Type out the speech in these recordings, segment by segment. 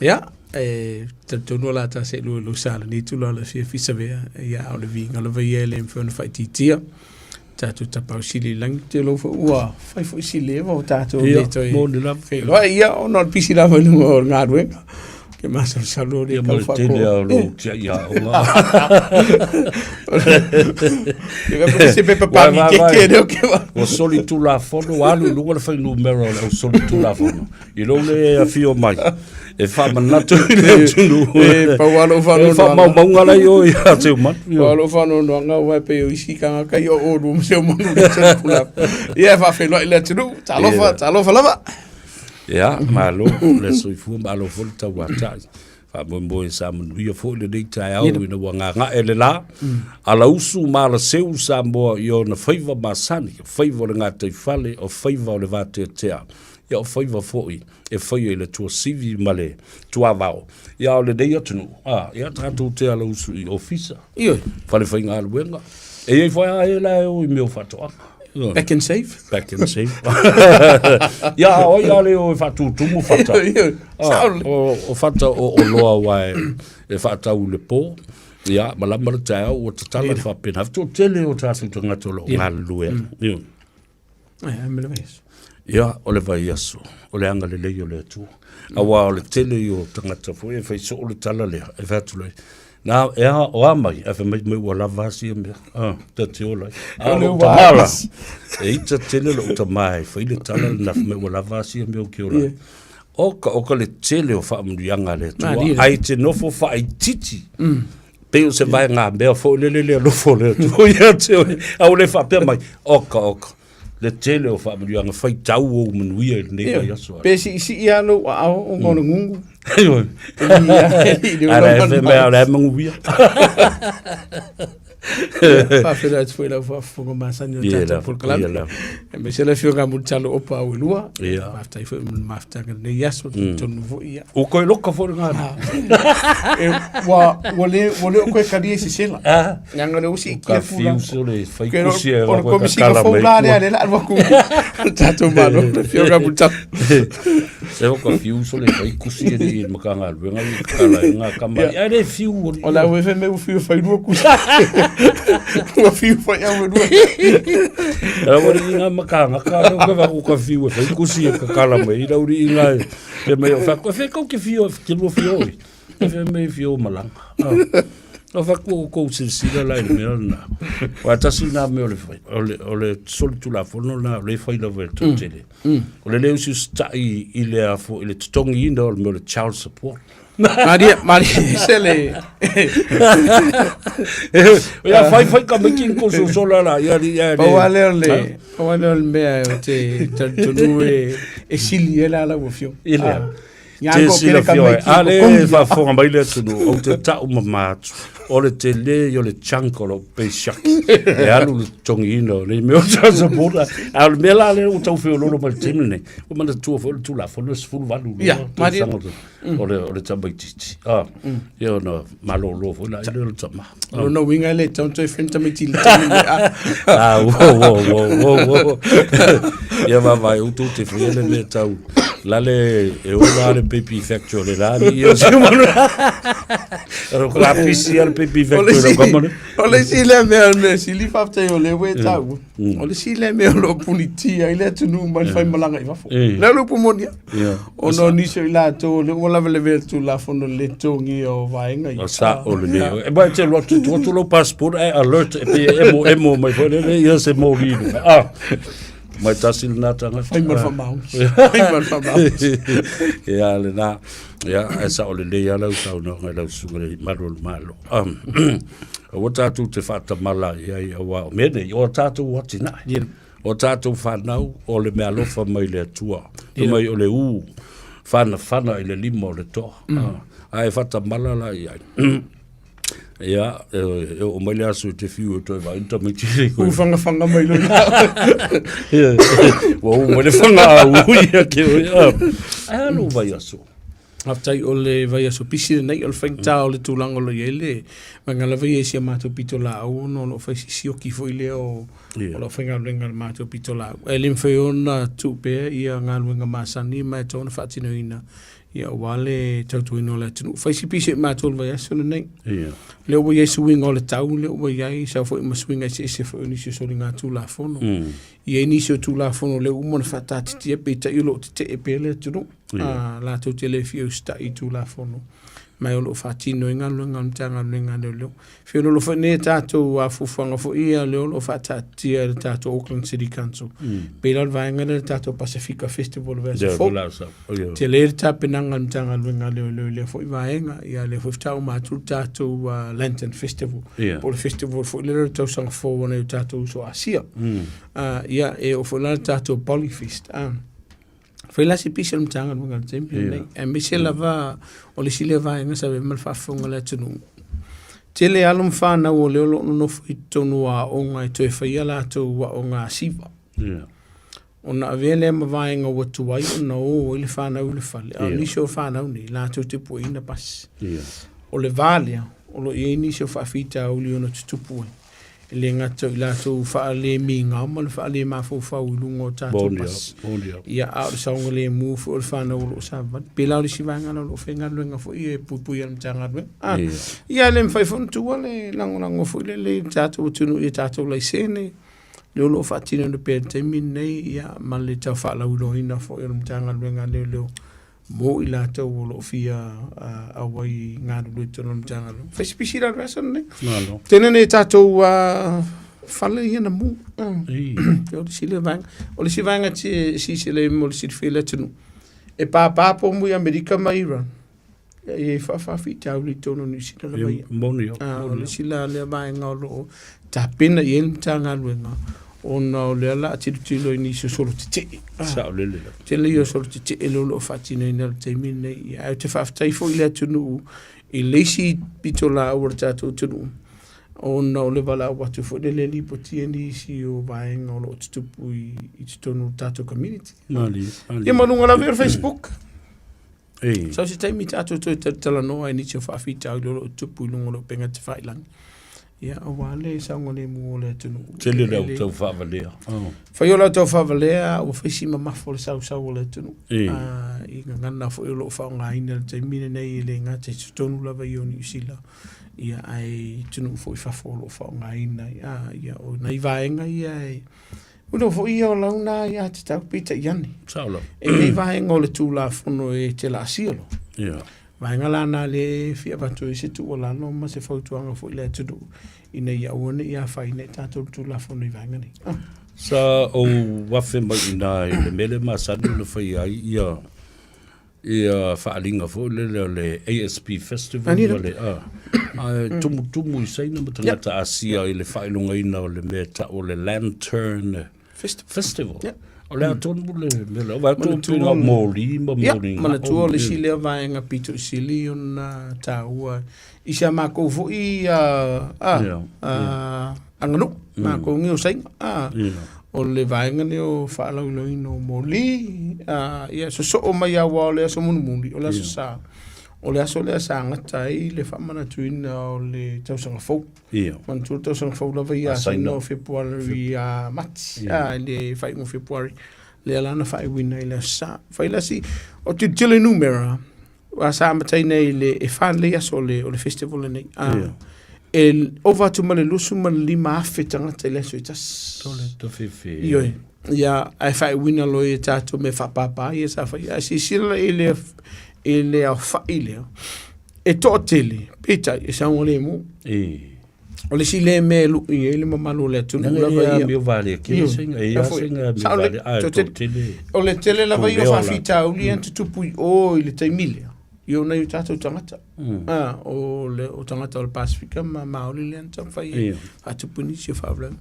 Ia, e talitonu o le a ta seelua i lou sa i lenei itula o le afiafi Savea, ia a o le viiga lava ia e le mafai ona faaitiitia. Tatou Tapaau Sili i le lagi, ou te iloa foi ua fai foi si leva o tatou le toe moni lava. feiloai, ia ona o le pisi lava i luga o le galuega. Ou te masalosalo le Ia ma tau le tele faakoa. lava o lou tiai aoga. Se pepa Ua pagi vaavaai. keke lea o ke wa. Ua solitulafono, ua alu i luga le fuainumera o le ausolitulafono. I lou le afio mai e faamanatu i le atunuu. E pau lava lou E faanoanoaga. faamaumauga la i o ia Seumanu. Pau lava lou faanoanoaga aua e pei o isi tagata ia o oulua ma Seumanu le solitulafono. Ia e faafeiloai le atunuu. Talofa, talofa lava. Ia, malo le soifua, malo foi le tauatai. Faamoemoe sa manuia foi lenei taeao ina ua gaga'e le lā. Alausu ma alaseu Samoa i ona faiva masani, o faiva o le gataifale, o faiva o le vateatea, ia o faiva foi e faia i le tuasivi ma le tuavao. Ia a o lenei atunuu, a, ia tatou te alausu i ofisa, Ioe. fale faigaluega. E i ai foi lava e la e o i mea o faatoaga. Pack and save. Pack and save. Ia, a oi a le o e faatutumu fata. Sao le. O fata o oloa aua e faatau i le po. Ia, ma lama le taeao ua tatala e faapena. Toatele o tatou tagata o lo o galulue ai. Ia. Ai, me le vaiaso. Ia, o le vaiaso, o le agalelei o le Atua. Aua o le tele ia o tagata foi e fai soo le tala lea, e fai atu loa, na, e a, o a mai, ae fai mai, mai ua lava a sia mea, ah, ta te ola ai. A o lou tama la, e ita tele lou tama e fai le tala lena, fai mai ua lava a sia mea ou te ola ai. Oka, oka le tele o faamanuiaga a le Atua, ae te nofo faaitiiti. Pei o se vaega mea foi lele le alofa o le Atua ia te oe. A ua le faapea mai, oka, oka, le tele o faamanuiaga faitau ou manuia i lenei vaiaso. Pe siisii lava lou aao ona o le gugu. Ae la e mea o la e manuia. Faafeiloai atu foi i lau faafofoga masani o le tatou polokalame. Aemaise le afioga ia Mulitalo Opa Auelua. Faafetai foi mo le mafutaga i lenei aso, talitonu foi ia. Ua toe loka foi le galuega. Ua ua le ua le o toe talia i se sela. Leaga o lea ua siitia Ka tulaga. fiu le fai Ke kusi e o le komesina fou la lea lea la alu atu le tatou Malo le afioga ia Mulitalo. Se o ka fiu so le fai kusi e le Matagaluega i kala e ngā kamari. Ai le fiu o O la ua fai mai ua fiu fai lua kusi. Ua fiu fai au e lua. Lau uri ngā makanga ka leo ka vaku ka fiu e fai kusi e ka kala mai. Lau uri ngā e mai o whaku. E whai kau ke fiu, ke lua fiu oi. E whai mai fiu malanga. O whaku o kou silasila la i le mea lena. Wa tasi nā mea o le whai, o le, o le solitulafono lena, o le whai lava e toatele. O le le usiusitai i le afo, i le totogiina o le mea o le child support. Maria, Maria, se le... Ia fai fai ka miki ko so so la la ia ia. Pau lava lea o le, pau lava lea o le mea ou te talitonu e, e sili ai la lau afioga. I lea. Ia Te ko kere ka silafia mai oe. ki A ko le kongi. faafofoga mai le atunuu, ou te tau mama atu, o le tele o le chunk o lou paycheck e alu i le totogiina o nei mea o child support. A o le mea la lea ua tau feoloolo mai le taimi lenei, ua manatua foi le Tulafono e 18 Ia, malie. tausaga o le, o le tamaitiiti. Ah, ia ona malolo foi la i lea o le tama. O lona uiga e le tatau ona toe fai ni tamaiti i le taimi lenei. Ah. Ah, wo, wo, wo, wo, wo. Ia vaavaai outou te faia le mea tau lale e ola le baby factory o le la ni ia se manu. Ero ko apisi le baby O le factory o isi, kamane. o le isi lea mea, o le mea sili faafetai o lea ua e taua. O le isi lea mea o lo o punitia ai le atunuu mai le faimalaga i fafo. Lea o le upu moni lava. Ona o nisi o i latou o lea ua lavelave le Tulafono i le totogia o vaega ia. O sao lelei. E mai te alu atu, tuu atu lou passport ae alert e pei e emo emo mai foi lele ia se moli i luga. Ah, mai tasi lena tagata. Fai ma le faamaoni. Fai ma le faamaoni. Ia lena. Ia, ae sao lelei lava lau saunoaga i lau susuga i le Malu o le Malo. Aua tatou te faatamala i ai aua o mea nei, o a tatou atinae. O tatou fanau, o le meaalofa mai le Atua, fai mai o le ū fanafana i le lima o le toa. Ae faatamala la i ai. Ia, e oo mai le aso i te fiu e toe vaai le tamaiti nei koe. Ū fangafanga mai lona. Ua ū mai le fanga a ū ia ke oe. Ae a lou vaiaso? Faafetai o le vaiaso pisi lenei, o le faigata o le tulaga o lo o i ai le vaega lava ia i si a matou pitolaau ona o lo o fai si sioki foi lea o o lau faigaluega i le matou pitolaau. Ae le mafai ona tuu pea ia galuega masani ma e tatau ona faatinoina Ia aua le tautuaina o le atunuu. Fai si pisi e matou le vaiaso lenei. Ia. Lea ua i ai suiga o le tau, lea ua i ai sau foi ma suiga eseese foi o nisi o soligatulafono. I ai nisi o Tulafono lea ua uma ona faataatitia, peitai o lo o tetee pea le atunuu. Ia. Latou te le fia usitai i Tulafono, ma o lo o faatino ai galuega a le Matagaluega a Leoleo. Feoloolo foi nei tatou fuafuaga foi ia lea o lo o faataatitia e le tatou Auckland City Council. Pei la o le vaega lea le tatou Pasifika Festival o le vaiaso fou. Tele le tapenaga a le Matagaluega a Leoleo i lea foi vaega. Ia lea foi faatoa uma atu le tatou Lantern Festival. Po o le festival foi lea o le tausaga fou a nai o tatou uso Asia. Ia e oo foi la le tatou Poly Fest. Fai la se pisi o le Matagaluega i le taimi lenei. Aemaise lava o le isi lea vaega sa avea ma le faafofoga a le atunuu. Tele alo ma fanau o lea o lo o nonofo i totonu o aoga e toe fai a latou aoga asiva. Ona avea lea ma vaega ua tuai ona o ai le fanau i le fale, a o nisi o fanau nei latou te pueina pasi. O le va lea o lo o i ai nisi o faafitauli ono tutupu ai. E le gata o i latou faalemigao ma le faalemafaufau i luga o tatou pasi. Ia, a o le saogalemu foi o le fanau o lo o savavali. Pei la o le isi vaega lea o lo o faigaluega foi e puipui a le Matagaluega. Ah, ia, e le mafai foi ona tuua le lagolago foi lele i le tatou atunuu i a tatou laisene, lea o lo o faatinoina pea i le taimi lenei, ia, ma le tau faalauiloaina foi o le Matagaluega a Leoleo mo i latou o lo o fia auai i galulue i totonu o le Matagaluega. Fai se pisi la le vaiaso lenei. Malo. Tele nei tatou fale ia na mu. O le isi lea vaega. O le isi vaega e silasila i ai mo le silafia e le atunuu, e pāpā pomu i Amerika ma Iran, ia e i ai faafaafitauli i totonu o Niu Sila lava ia. Moni O le isi la lea vaega o lo o tapena i ai le Matagaluega, ona o lea o le a tilotilo i nisi o solo tetee. Saolele lava. Tele ia o solo tetee lea o lo o faatinoina i le taimi lenei. Ae ou te faafetai foi i le atunuu i le isi pitolaau a le tatou atunuu, ona o le valaau atu foi lele e lipotia nisi o vaega o lo o tutupu i totonu o le tatou community. Malie, malie. Ia ma luga lava o le Facebook. Ei. So se taimi tatou toe talanoa ai nisi o faafitauli o lo o tupu i luga o le upega tafailagi. Ia, aua le saogalemu o le atunuu. Tele le au tau faavalea. Oh. Fai o le au tau faavalea, ua fai si mamafa o le sausau o le atunuu. Ei. I gagana foi o lo o faaaogaina i le taimi lenei e le gata i totonu lava ia o Niu Sila, ia ae i atunuu foi i fafo o lo o faaaogaina. Ia, o nai vaega ia e Ulo foi ia o lau na ia te tau peitai ane. Sao lava. E i ai vaega o le Tulafono e te laasia loa. Ia. Vaega la na lea e fia avatu ai se tuualalo ma se fautuaga foi i le atunuu ina ia aua ne i afaina i tatou le Tulafono i vaega nei. Ah. Sa ou afe mai i ina i le mea lea e masani ona faia ai ia ia faaaliga foi lele o le ASP Festival ma le a ae tumutumu i Saina ma tagata Asia i le faailogaina o le mea e tau o le Lantern Festival. O le a tonu le mea lea, vaai atu pei na o moli ma moli. Ia, manatua o le isi lea vaega pito sili ona taua i si a makou foi aganuu, makou nei o Saina. O le vaega lea o faalauiloaina o moli, ia sosoo mai lava aua o le aso mulimuli, o le aso Sa, o le aso lea sa gata ai le faamanatuina o le tausaga fou. Manatua le tausaga fou lava ia a Saina o Fepuari ia Mati, i le faaiuga o Fepuari, lea la na faaiuina ai le aso Sa. Fai la si, o tilotilo i numera, Aua sa amataina i le e fa lelei aso o le, o le festival lenei. Ah, Ia. E ova atu ma le 25,000 tagata i le aso e tasi. Tole to fefe. Ioe. Ia, ae faaiuina loa i tatou mea faapāpā ia sa fai. Ae silasila la i le, i le aofai lea, e toatele, peitai, e saogalemu. E. O le isi lea mea e lui ai le mamalu o le atunuu lava ia. Amio vale ke singa e ia singa amio vale a to tele. O le tele lava ia o faafitauli ia na tutupu i o i le taimi lea. I o nai o tatou tagata. Ah, o le o tagata o le Pasifika ma Maori lea na taumafai e faatupu nisi o faalavelave.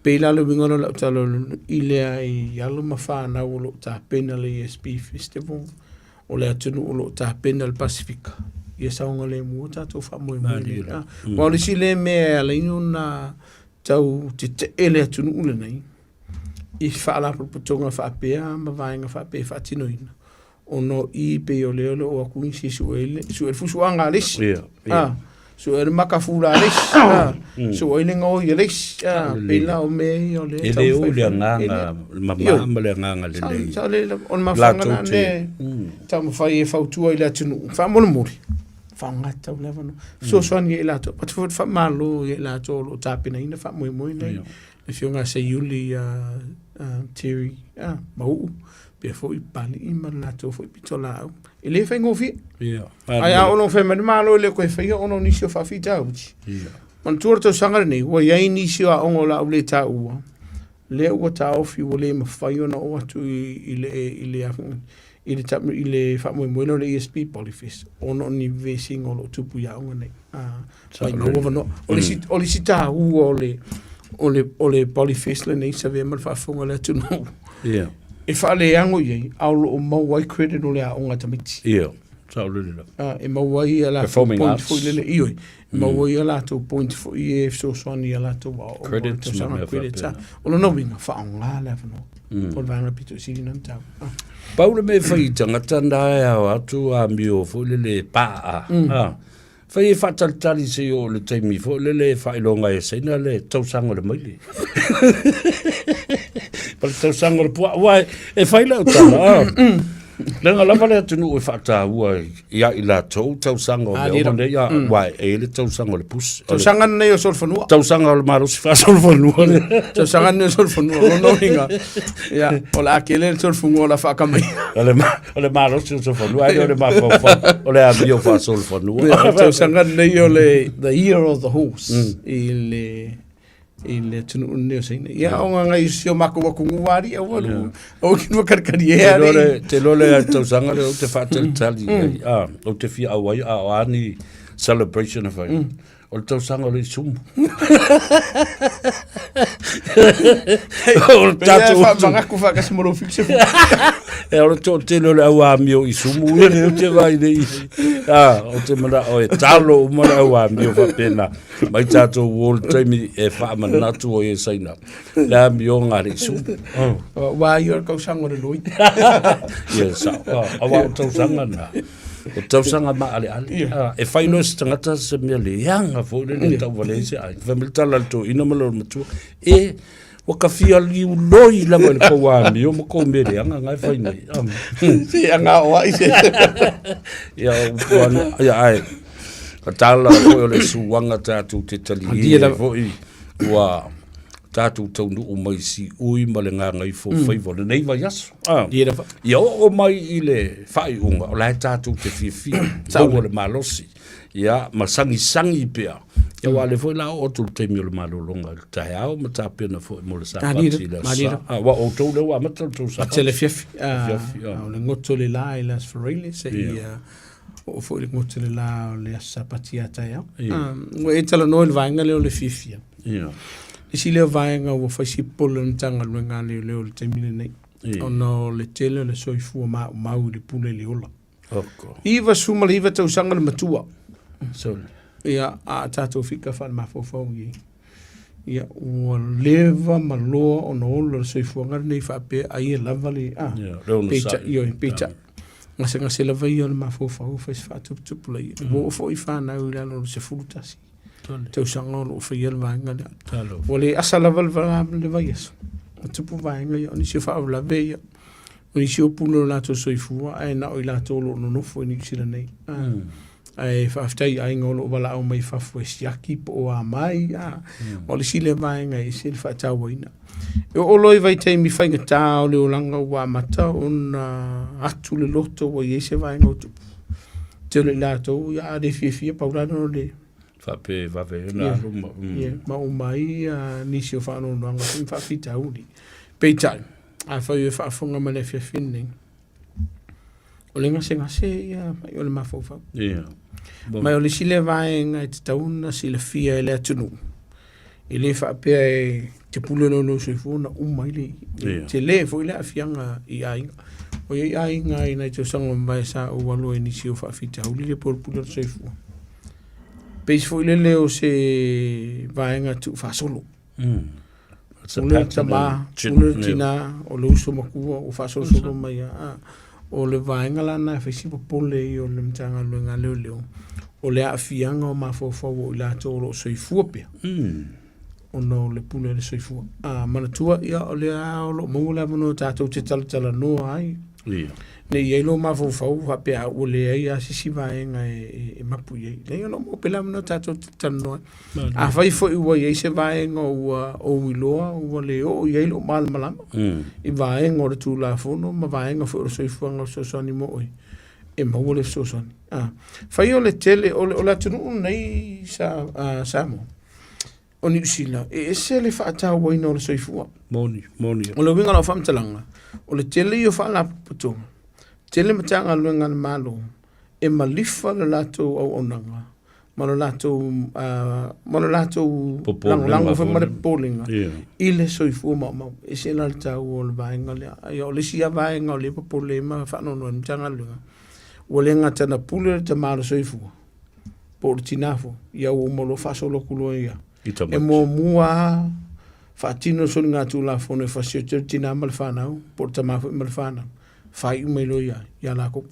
Pei la le uiga o lau tala i lea i alo ma fanau o lo o tapena le ESP Festival. o le atunuu o lo o tapena le Pasifika, ia saogalemu o tatou faamoemoe nei. Aua o le isi lea mea e ala ai ona tau tetee le atunuu lenei i faalapotopotoga faapea ma vaega faapea e faatinoina, ona o i pei o lea o lo o o atu isi e sue le fusuaga a le isi. Sue le makafula a le isi, a, sue le gaoi a le isi, a, pei la o mea ia o lea E le o le agaga mama ma le agaga lelei. Sa le o le mafuaaga lena lea taumafai e fautua i le atunuu, faamolemole, faaaoga tatau le avanoa. Fesoasoani ia i latou, avatu foi le faamalo ia i latou o lo o tapenaina faamoemoe nei. Le Afioga ia Seiuli ia Terry Mauu, faapea foi Papalii ma le latou foi pitolaau. E le faigofie. Ia. Ae a ono fai mai le Malo e le toe faia ona o nisi o faafitauli. Ia. Manatua le tausaga lenei, ua i ai nisi o aoga o le a ou le taua, lea ua taofi ua le mafai ona oo atu i le i le i le i le faamoemoe lea o le ESP Polyfest ona o ni vesiga o lo o tupu i aoga nei. Maumau avanoa. O le isi, o le isi taua o le o le o le Polyfest lenei sa avea ma le faafofoga a le atunuu. Ia. E faaleago i ai, a o lo o maua ai credit o le aoga a tamaiti. Ia, saolele lava. Ah, e maua ai a latou Performing point arts. foi lele, ioe, e maua ai a latou point foi e fesoasoani i a latou aoaoga o le Credits ma tausaga mea credits, ah. faapena. O lona uiga, faaaoga le avanoa. O le vaega pito i sili lena mataupu. Ah. Pau le mea e fai i tagata na e ao atu amio foi lele e paa. Ah. Fai e faatalitali se i oo i le taimi foi lele e faailoga ai e Saina le tausaga o le maile. Ma le tausaga o le puaa. Aua e fai lau tala, ah. Leaga lava le atunuu e faataua ia i latou tausaga o mea uma nei, ah, aua e i ai le tausaga o le pusi. Tausaga lenei o solofanua. Tausaga o le malosi faasolofanua. Tausaga lenei o solofanua. Lona uiga, ia, o le a tele le solofanua o le a faakamai. O le O le malosi o solofanua, ae le o le mafaufau, o le amio faasolofanua. Ia, o le tausaga lenei o le The Year of the Horse i le i le atunuu lenei o Saina. Ia, o ngā ngai si o makou atunuu a alii, aua lu, aua ki nua kalikali e alii. Te loa le tausaga lea ou te faatalitali i ai, ah, ou te fia auai a o a ni celebration e fai. O le tausaga o le isumu. O le tatou Faamagaku faakasi ma lou fiku se E o le toatele o le au amio isumu ia lea ou te vaai nei. Ah, ou te manao e talo uma le au amio faapena. Mai tatou o le taimi e faamanatu o e Saina. Le amioga a le isumu. Oh. Ua ia o le tausaga o le loi. Ia, sao. Aua o tausaga na. O tausaga maaleale. Yeah. E fai loa se tagata se mea leaga foi lele yeah. tauvalea ai se aiga. Fai mai le tala a le toeaina ma lona matua, e, ua ka fia liuloi lava i le kou amio ma kou mea leaga nga e fai nei. Se anga o ai se. Ia, upu ana, ia, ai, ka tala foi o le suaga tatou te talie foi, ua, tatou taunuu mai siui ma le gagaifo mm. faiva o lenei vaiaso. Ah. Ia oo mai i le faaiuga, o la e tatou te fiafia, maua le malosi, ia, ma sagisagi pea. Ia aua o lea foi la oo atu le taimi o le malologa i le taeao ma tapena foi mo le Sapati i le aso Sa. Ah, aua o outou lea ua amata le tou Sapati. Tele afiafi. Afiafi, ah. O le goto le la i le Aso Faraile, se i oo foi le goto le la o le Aso Sapati a taeao. Ua e talanoa i le vaega lea o le fiafia. Ia. Isi lea vaega ua fai si popole o le Matagaluega a Leoleo i le taimi lenei, ona o le tele o le soifua maumau i le pule i le ola. Oko. 99 tausaga le matua. Sorry. Ia, a tatou fika faale-mafaufau i ai. Ia, ua leva ma loa ona ola le soifuaga lenei faapea ai e lava le, a, Ia, le onosai. peitai, ioe, peitai. Gasegase lava ia o le mafaufau, fai se faatuputupulaia. Ua oo foi fanau i lalo o le 11. tausaga o lo o faia le vaega lea. Ua le asa lava le vaiaso, ua tupu vaega ia, o nisi o faalavelave ia, o nisi o pule o latou soifua, ae na o i latou o lo o nonofo i Niu Sila nei. Ae faafetai i aiga o lo o valaau mai fafo e siaki po o a mai, o le isi lea vaega e ese le faatauaina. E oo loa i vaitaimi faigata o le olaga ua amata ona atu le loto ua i ai se vaega o tupu. Tele i latou, ia a le fiafia, pau la lea o le Faapea e vave ai ona alu ma. Ia, ma uma ai nisi o faanoanoaga foi ma faafitauli. Peitai, afai e faafofoga mai le afiafi lenei, o le gasegase ia mai o le mafaufau. Ia. Ma o le isi lea vaega e tatau ona silafia e le atunuu, e le faapea e te pule loa i lou soifua ona uma ai le Ia. tele foi le aafiaga i aiga. O i ai aiga i nai tausaga ua mavae sa ou alu ai i nisi o faafitauli le pule o le soifua. Pei foi lele o se vaega tuufaasolo. Pule le tama, pule le tina, o le uso matua ua faasolosolo mai lava. O le vaega la lena e fai si popole ia o le Matagaluega a Leoleo, O le aafiaga o mafaufau o i latou o lo o soifua pea, ona o le pule a le soifua. A manatua, ia, o lea lava o lo o maua le avanoa tatou te talatalanoa ai. Ia. Ne i ai lou mafaufau faapea ua leai lava se isi vaega e mapu i ai. Leai, o lo o maua pea le avanoa tatou te talanoa ai. Afai foi ua i ai se vaega ua ou iloa ua le oo i ai lou malamalama i vaega o le Tulafono ma vaega foi o le soifuaga o fesoasoani mo oe, e maua le fesoasoani. Fai o le tele o le atunuu lenei Samoa, o Niu Sila, e ese le faatauaina o le soifua. Moni, moni. O le uiga o lau faamatalaga, o le tele ia o faalapotopotoga, tele Matagaluega a le Malo e malifa le latou auaunaga ma le latou ma le latou lagolago foi ma le popolega i le soifua maumau. E ese la le taua o le vaega lea. Ia o le isi lava vaega o lea e popole ai ma faanoanoa ai le Matagaluega, ua le gata ina pule le tama o le soifua po o le tina foi, ia ua uma loa faasolo atu loa ia. E muamua lava faatino le soligatulafono e fasioti ai le tina ma le fanau po o le tama foi ma le fanau, faaiu mai loa ia latou.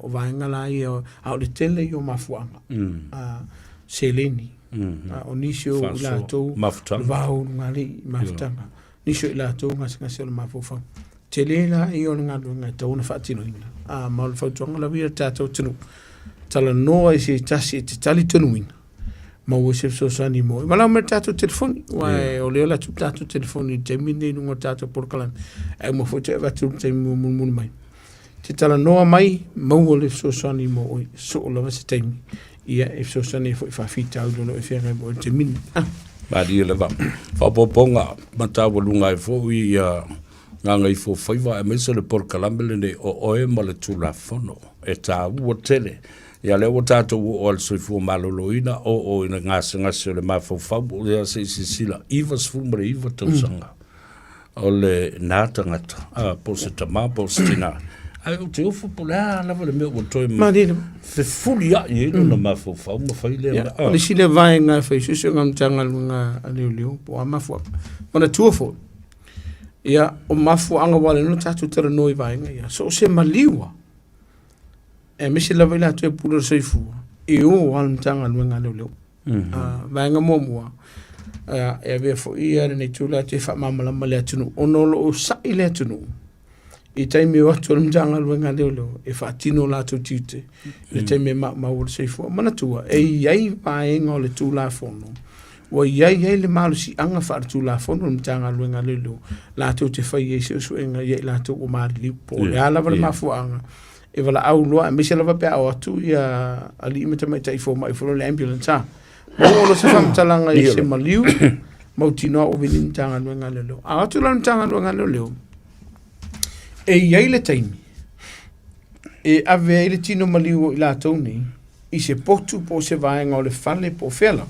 O vaega la ia, a o le tele ia o mafuaaga, seleni, o nisi o i latou, le va o ulugalii, mafutaga, nisi o i latou gasegase o le mafaufau. Tele la ia o le galuega e tatau ona faatinoina. Ma o le fautuaga lava ia i le tatou atunuu, talanoa i se tasi e te talitonuina, maua se fesoasoani mo oe. Valaau mai i le tatou telefoni, aua o lea o le a tuu le tatou telefoni i le taimi lenei i luga o le tatou polokalame, ae uma foi toe avatu i le taimi mulimuli mai. Te talanoa mai, maua le fesoasoani mo oe, soo lava se taimi, ia e fesoasoani ai foi i faafitauli o lo o e feagai ma oe i le taimi lenei. Ah. Malie lava. Faaopoopoga mataualuga ai foi ia Gagaifofaiva aemaise le polokalame lenei o oe ma le Tulafono e taua tele. Ia lea ua tatou oo i le soifua maloloina, oo i le gasegase o le mafaufau, ia se i silasila, 99 tausaga. O lena tagata, po o se tama po o se tina, ae ou te ofo po o le a lava le mea ua toe fefuliai ai lona mafaufau ma fai lea mea. O le isi lea vaega e fai suesuega a le Matagaluega a Leoleo po o a mafuaaga. Manatua foi, ia, o mafuaaga ua ala ai ona tatou talanoa i vaega ia, so o se maliu lava, aemaise lava i latou e pule i le soifua, e o lava le Matagaluega a Leoleo. Vaega muamua, e avea foi ia lenei itula e faamalamalama i le atunuu, ona o lo o sa'i le atunuu i taimi e o atu ai le Matagaluega a Leoleo e faatino o latou tiute i le taimi e maumau ai le soifua. Manatua, e i ai vaega o le Tulafono ua i ai ai le malosiaga faaletulafono o le Matagaluega a Leoleo latou te fai ai suesuega ia i latou ua maliliu, po o le a lava le mafuaaga e valaau loa aemaise lava pe a o atu ia alii ma tamaitai fomai foi le ambulance a. Maua loa se faamatalaga i se maliu mautinoa ua vili le Matagaluega a Leoleo. A o atu la le Matagaluega a Leoleo, e i ai le taimi e ave ai le tino maliu o i latou nei i se potu po o se vaega o le fale po o fea lava,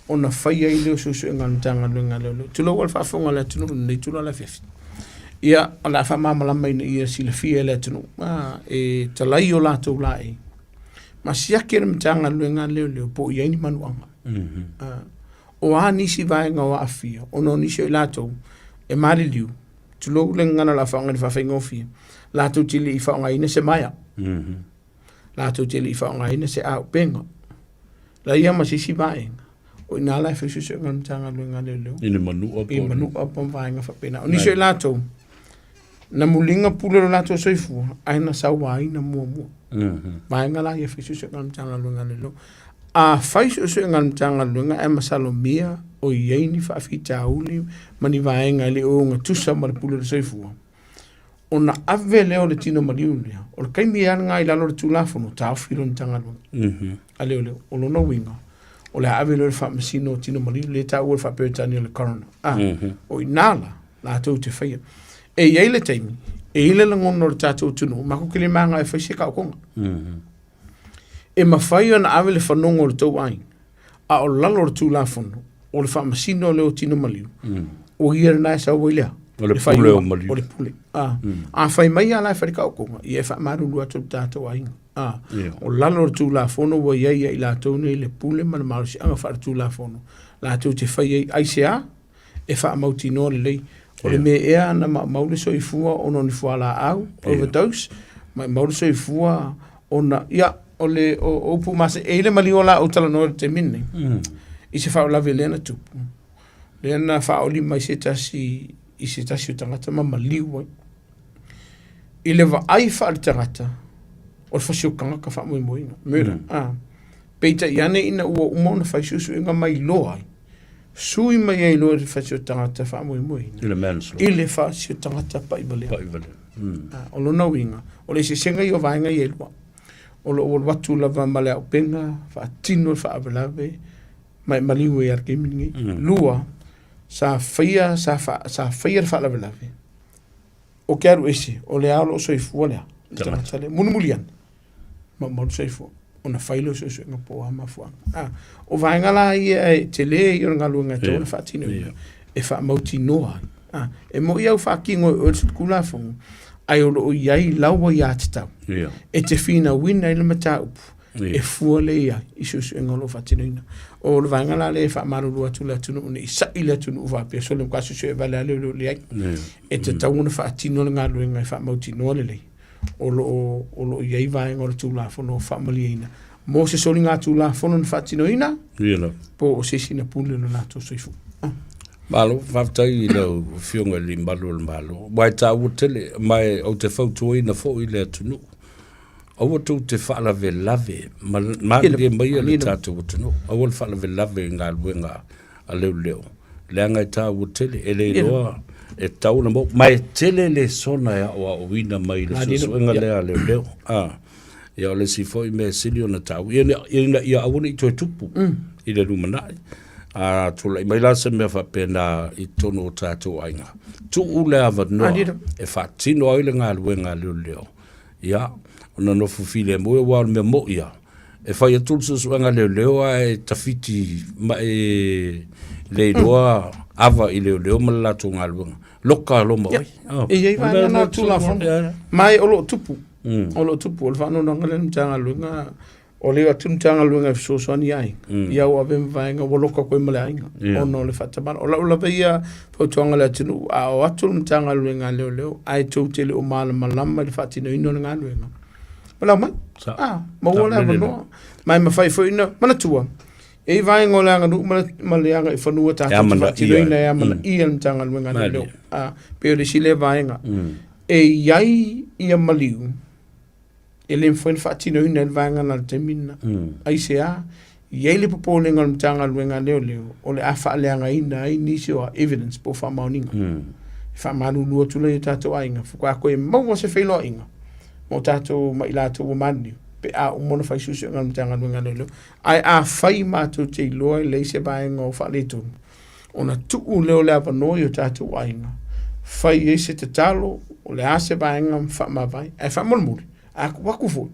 ona fai ai lea o suesuega a le Matagaluega a Leoleo. Tulou lava le faafofoga a le atunuu i lenei itula o le afiafi. Ia, o le a faamalamalama ina ia silafia e le atunuu, e talai o latou laei ma siaki e le Matagaluega a Leoleo po o i ai ni manuaga. O a nisi vaega o aafia ona o nisi o i latou e maliliu, tulou le gagana o le a faaaoga i le faafaigofie, latou te le i faaaogaina se maea. Latou te le i faaaogaina se auupega. Leai lava ma se isi vaega, o i ina la e fai suesuega a le Matagaluega a Leoleo. I le manua po o. I manua po o vaega faapena. O nisi o i latou, na muliga pule lo latou soifua, ae na sauaina muamua. Vaega la ia e fai suesuega a le Matagaluega a Leoleo. A fai suesuega a le Matagaluega ae masalomia o i ai ni faafitauli ma ni vaega e le o ogatusa ma le pule o le soifua, ona ave lea o le tino maliu lea, o le taimi lava lena i lalo o le Tulafono, taofi loa le Matagaluega a Leoleo. O lona uiga, o le a ave loa i le faamasino o tino maliu, lea e taua i le faa-Peretania o le coroner. O i ina la, latou te faia. E i ai le taimi, e i ai le lagona o le tatou atunuu, matou te le maga e fai se taotoga. E mafai ona ave le fanoga o le tou aiga, a o lalo o le Tulafono, o le faamasino lea o tino maliu, o ia lena e sau ai lea. O le pule o maliu. O le pule. A fai mai lava la e fai le taotoga, ia e faamalulu atu i le tatou aiga. O lalo o le Tulafono ua i ai ia i latou nei le pule ma le malosiaga faaletulafono, latou te fai ai aisea? E faamautinoa lelei. O le mea ea na maumau le soifua ona o ni fualaau, overdose, maumau le soifua ona, ia, O le o upu ma se e i le maliu o la ou talanoa i le taimi lenei. I se faalavelave lea na tupu. Lea na faaoli mai se tasi i se tasi o tagata ma maliu ai. I le vaai faaletagata, o le fasiokagaka faamoemoeina, murder. Peitai ane ina ua uma ona fai suesuega ma iloa ai, sui mai ai loa le fasiotagata faamoemoeina I le manslaughter. i le fasiotagata pa'ivalea. Pa'ivalea. O lona uiga, o le eseesega ia o vaega ia e lua. O lo o alu atu lava ma le auupega, faatino le faalavelave, ma e maliu ai lava i le taimi lenei. Lua, sa faia, sa sa faia le faalavelave, o ke alu ese, o lea o lo o soifua le a? Le tagata lea. Mulimuli ane, maumau le soifua, ona fai lea o suesuega po o a mafuaaga. O vaega la ia e tele ia o le galuega e tatau ona faatinoina, e faamautinoa ai. E moni au faatino e oe le Tulafono, ae o lo o i ai lau aiatatau e te finauina ai le mataupu e fua lea i ai i suesuega o lo o faatinoina. O le vaega la lea e faamalulu atu le atunuu ne i sa'i le atunuu faapea sole matua suesue vale lava leoleo leai. E tatau ona faatino le galuega e faamautinoa lelei o lo o i ai vaega o le Tulafono o faamalieina mo se soligatulafono na faatinoina po o se isi na pule lo latou soifua. Malo, faafetai i lau Afioga i le Malu o le Malo. Aua e taua tele, ma e ou te fautuaina foi le atunuu. Aua tou te faalavelave ma malilie maia le tatou atunuu. Aua le faalavelave i galuega a leoleo, leaga e taua tele, e le iloa e tatau ona maua. Ma e tele lesona e aoaoina mai i le suesuega lea a leoleo. Ia o le isi foi mea e sili ona taua, ina ia aua ne i toe tupu i le lumanai. A tulai mai la se mea faapena i totonu o tatou aiga, tuu le avanoa e faatino ai le galuega a leoleo. Ia, ona nofo filemu aua o le mea moi lava, e fai atu le suesuega leoleo ae tafiti ma e le iloa ava i leoleo ma le latou galuega. Loka loa ma oe. Oh. E i ai vaega na Tulafono, ma e o lo o tupu. O lo o tupu, o le faanoanoaga lea i le Matagaluega, O le atu Matagaluega e fesoasoani i aiga, ia ua ave ma vaega ua loka atu ai ma le aiga, ona o le faatamala. O lau lava ia fautuaga i le atunuu, a o atu le Matagaluega a Leoleo ae tou te le o malamalama i le faatinoina o le galuega, valaau mai, maua le avanoa. Ma e mafai foi ona manatua, e i ai vaega o le aganuu ma le agaifanua tatou te faatinoina e amanaia le Matagaluega a Leoleo. Pei o le isi lea vaega. E i ai ia maliu e le mafai ona faatinoina e le vaega na i le taimi lena. Aisea? E i ai le popolega o le Matagaluega a Leoleo o le a faaleagaina ai nisi o evidence po o faamaoniga. E faamalulu atu lea i o tatou aiga, faatoa toe maua se feiloaiga ma o tatou ma i latou ua maliliu pe a uma ona fai suesuega a le Matagaluega a Leoleo. Ae afai matou te iloa e leai se vaega o faaletonu, ona tuu lea o le avanoa i o tatou aiga, fai ai se tatalo, o le a se vaega ma faamavae. Ae faamolemole, a tuu atu foi,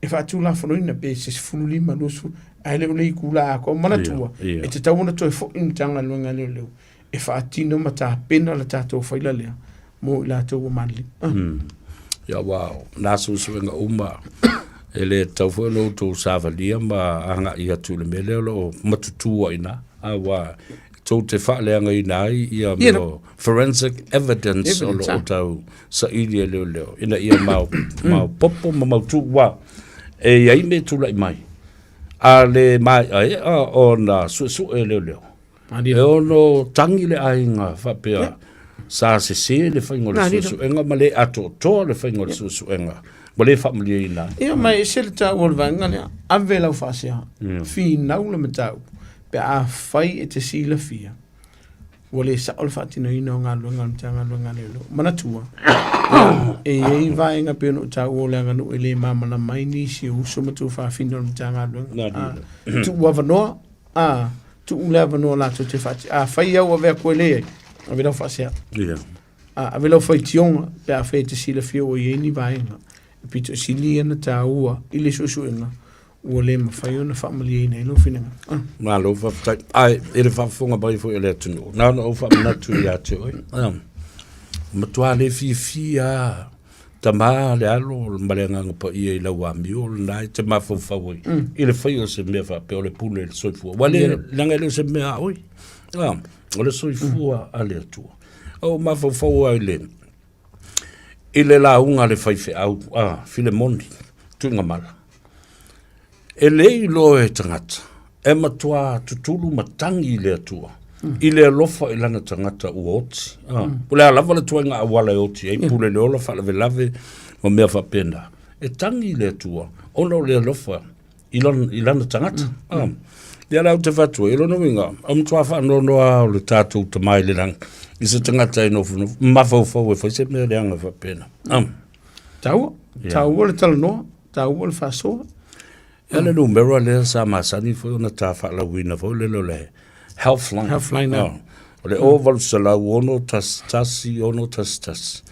e faatulafonoina pe se 15, 20, ae le o le itula atoa. Manatua, e tatau ona toe foi i le Matagaluega a Leoleo e faatino ma tapena le tatou faila lea mo i latou ua maliliu. Ia aua o na suesuega uma e le tatau foi ona outou savalia ma agai atu i le mea lea o lo o matutu ai i ina, aua tou te faaleagaina ai ia mea o forensic evidence o lo o tau saili e leoleo ina ia maopoopo ma mautu, aua e i ai mea e tulai mai a le maeaea ona suesue e leoleo. E ono tagi le aiga faapea sa sese le faiga o le suesuega ma le atoatoa le faiga o le suesuega ma le faamalieina ai. Ia ma e ese le taua o le vaega lea, ave lau faasea, finau le mataupu pe afai e te silafia ua le sao le faatinoina o galuega a le Matagaluega a Leoleo. Manatua, e i ai vaega pei ona ou taua o le aganuu e le malamalama ai nisi o uso ma tuafafine o le Matagaluega. Tuu avanoa, tuu le avanoa latou te faati. Afai au ave atu e leai, ave lau faasea. Ave lau faitioga pe afai e te silafia ua i ai ni vaega e pito sili ona taua i le suesuega ua le mafai ona faamalieina ai lou finagalo. Malo faafetai. Ae i le faafofoga mai foi a le atunuu, na ona ou faamanatu ia te oe, matua le fiafia lava tama le alo ma le Agaga Paia i lau amio lena e te mafaufau ai i le faia o se mea faapea o le pule i le soifua. Ua le, leaga e le o se mea a oe, o le soifua a le Atua. Ou mafaufau ai i le lauga a le faifeau a Filemoni Tuigamala. E le iloa e tagata, e matua tutulu ma tagi i le Atua, i le alofa i lana tagata ua oti. Ah, O le a lava le tuaiga auala e oti ai, pule le ola, faalavelave ma mea faapena. E tagi i le Atua, ona o le alofa i lana, i lana tagata. Ah. Ia la ou te fai atu ai, o lona uiga, o matua faanoanoa o le tatou Tama i le lagi, i se tagata e nofonofo, mafaufau e fai se mea leaga faapena. Ah. Taua, taua le talanoa, taua le faasoa. Ia le numera lea sa masani foi ona ta faalauina foi lele o le Healthline. Healthline, oh. O le 0800 1 1 11.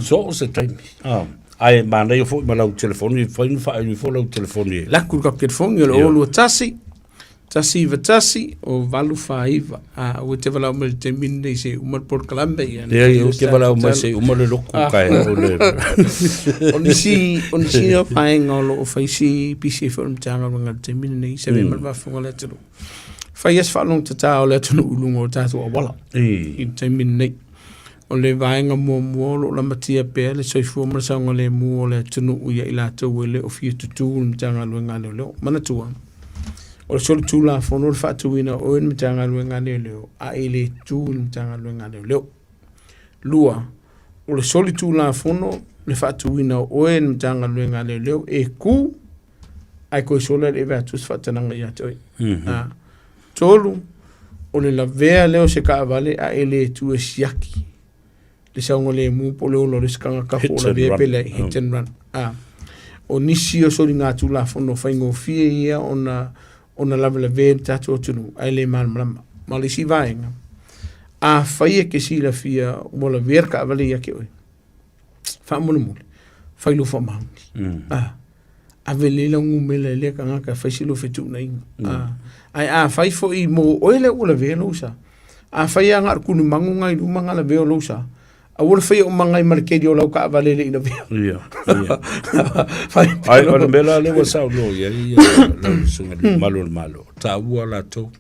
So o se taimi. Ah. Ae manaia foi ma lau telefoni, fai na faaili foi lau telefoni. Laku le telefoni o le 021 191 o 849. A ua te valaau mai le taimi lenei se uma le polokalame ia. Ia, ia, te valaau mai se uma le loku ah. kai o le. O nisi, o nisi o vaega o lo o fai si pisi foi o le Matagaluega i le taimi lenei, se mm. ma le faafofoga le atunuu. Fai as faalogo tatā o le atunuu i luga o tatou auala i le taimi lenei. O le vaega muamua o lo o lamatia pea le soifua ma le saogalemu o le atunuu ia i latou e le o fia tutū i le Matagaluega a Leoleo. Manatua, o le solitulafono le faatuina o oe i le Matagaluega a Leoleo a e le tu i le Matagaluega a Leoleo. Lua, o le solitulafono le faatuina o oe i le Matagaluega a Leoleo e ku ae toe sola le ave atu se faatanaga ia te oe. Mm 3, o le lavea lea o se taavale a e le tu e siaki le saogalemu po o le ola o le isi tagata po o lavea pe leai, hit and run. Ah. O nisi o soligatulafono faigofie ia ona ona lavelavea i le tatou atunuu ae le malamalama. Ma le isi vaega, afai e te silafia ua lavea le taavale ia te oe, faamolemole, fai lou faamaoni. Mm. Ah, ave lelei lau numera i lea tagata e fai si lou fetuunaiga. Mm. Ah, ae afai foi mo oe lea ua lavea lou sa, afai lava na o le kulumagu na i luma na lavea o lou sa, aua le faia uma nai ma le keli o lau taavale e le i lavea. Ia, ia. Fai Ai, o le mea la lea ua saunoa i ai lau susuga i le mamalu o le Malo, taua latou,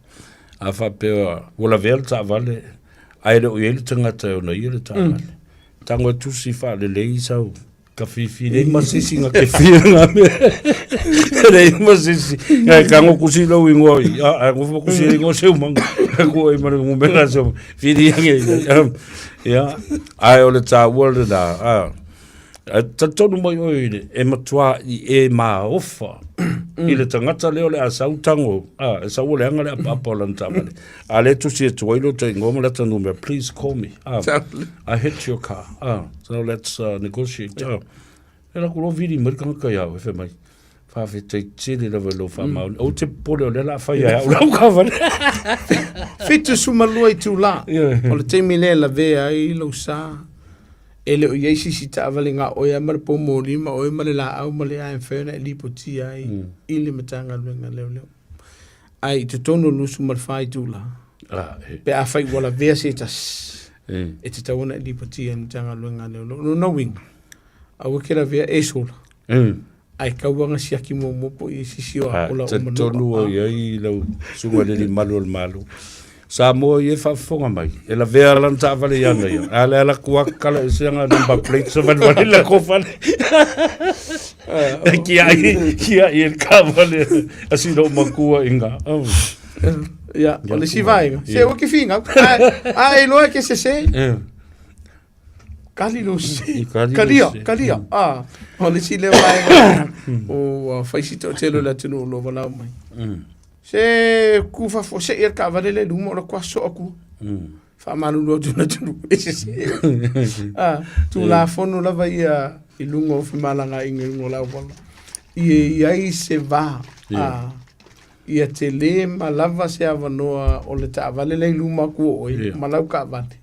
a faapea ua lavea le taavale, ae le o i ai le tagata e ona ia le taavale. Tago e tusi faalelei sau kafifi lei ma se isi na te fia nga mea. Lei ma se isi. Ngai kango kusi lau ingoa i. A, a ngofo kusi le ingoa se umanga. Ko ai ma le ngumela se fili ange. Ia, ai o le tāua le la. A, a talitonu mai oe i le, e matua i e maofa i le tagata lea o le a sau tango, a, e sau o le anga le apaapa o lana taavale. A le tusi e tuai lo te ingoa ma lata numera, please call me. Ah, I hit your car. Ah, so let's negotiate. Ah. E la kulo vili mai kanga kai au, e fe mai. Whawhetai tele lava i lo whamaoni. O te popole o lea la whai ai au lau kavale. 72 itulā. O le taimi lea e lavea ai lou sa, e le o i ai se isi taavale na o oe lava ma le poumoli ma oe ma le laau ma le a e mafai ona e lipotia ai i le Matagaluega a Leoleo. Ae i totonu o le 24 itula, pe afai ua lavea se tasi, e tatau ona e lipotia i le Matagaluega a Leoleo. O lona uiga, aua e te lavea e sola, ae tau ana siaki muamua po o i ai se isi o aola o manua. Talitonu o i ai lau susuga i le alii malu o le Malo. Samoa ia e faafofoga mai, e lavea lana taavale i ana ia, a le ala atu kala ese anga number plate sa vale vale la ko fale. E kia i, kia i el kavale a si lo makua inga. Oh. Ia, o le isi vaega. Se ua ke fingau. A e iloa e ke sese. Kali lo se. Kalia, kalia. Ah, o le isi lea vaega o fai si toatele o le atunuu o lo o valaau mai. Se ku fafo se ia taavale le luma o la kua soa ku. Faamalulu atu na tulu e sese. Ah, tulafono lava ia i luga o femalagaaiga i luga o le auala. I e i ai se va. Ah, ia tele ma lava se avanoa o le taavale lea i luma atu o oe ma lau taavale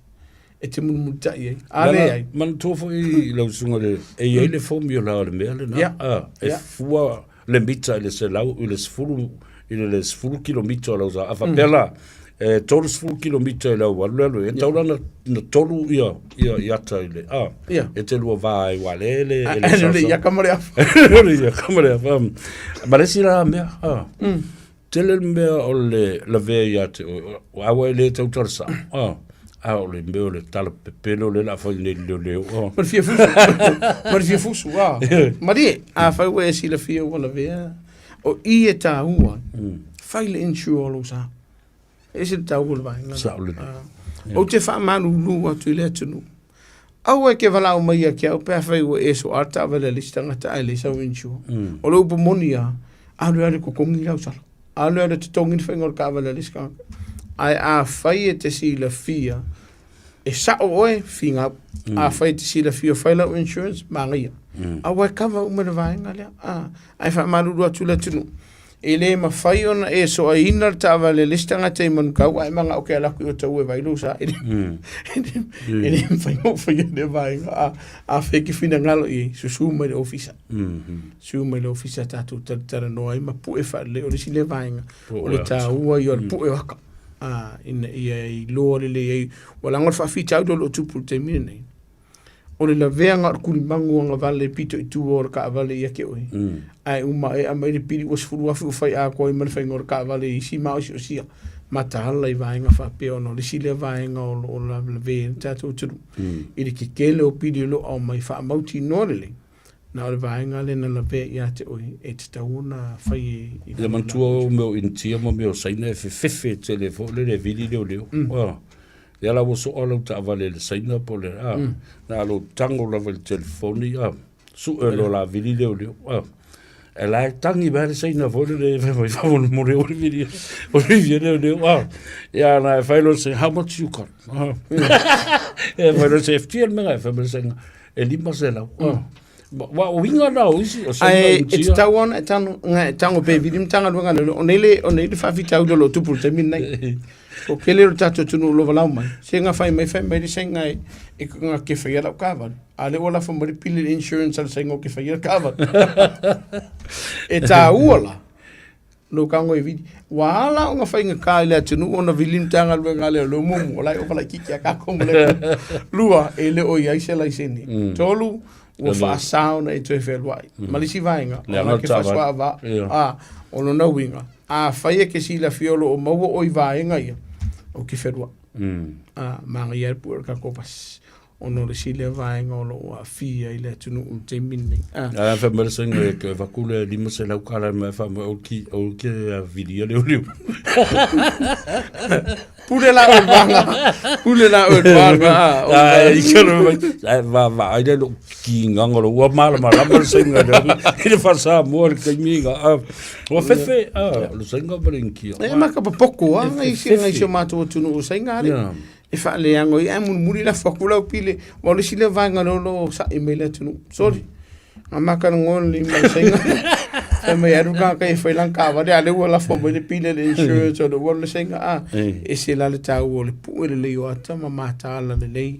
e te mulimulitai ai. A leai. Manatua foi lau susuga le, e i ai le formula o le mea lena. Ah, e fua le mita i le 100 i le 10 i le 10 kilomita o lau sa. A faapea la, e 30 kilomita i lau alu le alu, e tatau la na tolu ia ia i ata i le a. E te lua va ai wa le le e le le ia kama le afa. Le ia kama le afa. Ma le isi la mea, a. Tele le mea o le lavea ia te oe, o aua e le tau tala sao, a. A o le mea o le tala pepelo lea o le a fai nei i le leoleo. Ma le fia fusu. Ma le fia fusu, a. Malie, afai ua e silafia ua lavea. O i e tāua, fai le insure o lou sa. E ese le taua o le vaega. Sao lelei. Ou te faamalulu atu i le atunuu. Aua e ke valaau mai ia ki au pe afai ua e soa le taavale a le isi tagata ae leai sau insure. O le upu moni lava, alu e alu e totogi lau sala. Alu e alu e totogi le faiga o le taavale a le isi tagata. Ae afai e te silafia e sao oe, finau. Afai e te silafia o fai lau insurance, manaia. Aua e kava uma le vaega lea. Ae faamalulu atu i le atunuu, E le mafai ona e soaina le taavale a le isi tagata i Manukau ae manao ke alu atu i Otahuhu e vaai lou sa. E le e le mafai ona ou faia lea vaega. A, afai e te finagalo i ai, susu mai i le ofisa. Susu mai i le ofisa tatou talatalanoa ai ma pue faalelei. O le isi lea vaega o le taua ia o le pue o aka ina ia iloa lelei ai. Ua leaga o le faafitauli o lo o tupu i le taimi lenei, O le laveaga o le tulimagu agavale pito i tua o le taavale ia te oe, ae uma ea mai le pili ua 10,000 ua fai atoa ai ma le faiga o le taavale i isi maosiosia mataala i vaega faapea ona o le isi lea vaega o lo o lavelavea ai le tatou atunuu i le tetele o pili o lo o aumai faamautinoa lelei na o le vaega lea na lavea ia te oe e tatau ona fai i Ia manatua o mea o Initia ma mea o Saina e fefefe tele foi lele e vili leoleo. Ia la ua soa lau taavale i le Saina po o le a, na o lou tago lava i le telefoni a, sue loa la vili leoleo a. E la e tagi mai le Saina foi lele e fai mai faamolemole o le vili o le vili leoleo a. Ia na e fai loa se how much you got? E fai loa se FT le mea e fai mai le Saina e 500. Wa o uiga na o isi o Saina Ae e tatau ona e tano, nga e tango pe vili Matagaluega a Leoleo. O nei le, o nei le faafitauli o lo o tupu i le taimi lenei. O kele o le tatou atunuu o lo o valaau mai, se nga fai mai, fai mai le saina e, e nga ke faia lau taavale. A lea ua lafo mai le pili le insurance a le saina o ke faia le taavale. E tāua la, lou tago e vili. Ua ala ona faigata i le atunuu ona vili le Matagaluega a Leoleo muamua, o la e ova laitiiti a tatou ma le atunuu. Lua, e le o i ai se laisene. Tolu, ua faasa ona e toe fealuai. Ma le isi vaega, o la ke faasoa a, o lona uiga, afai e ke silafia o lo o maua oe i vaega ia, ou te fealuai. A, manaia le pue o le tatou pasi. Ona o le isi lea vaega o lo o aafia ai le atunuu i le taimi lenei. Ah. Ae fai mai le saina e toe avatu le 500 tala mai fai mai o ki o ke vilia leoleo. Pule la oe vanga. Pule la oe vanga. Ai i kalo mai. Ai va va ai le lo ki nganga lo ua malama lama le saina le i le fasa mo le taimi ga. Ua fefe a lo saina pa le nkia. E maka papoko a ngai si ngai si o matou atunuu saina ari. E faaleago ai, ae mulimuli lafo atu lau pile, aua o le isi lea vaega lea o lo o sa'i mai le atunuu. Sorry. A makalanoa le lima o saina. Fai mai alu tagata e fai lana taavale, a o lea ua lafo mai le pile le insurance o le ua le saina. A, ese la le taua o le pue lelei o ata ma mataala lelei,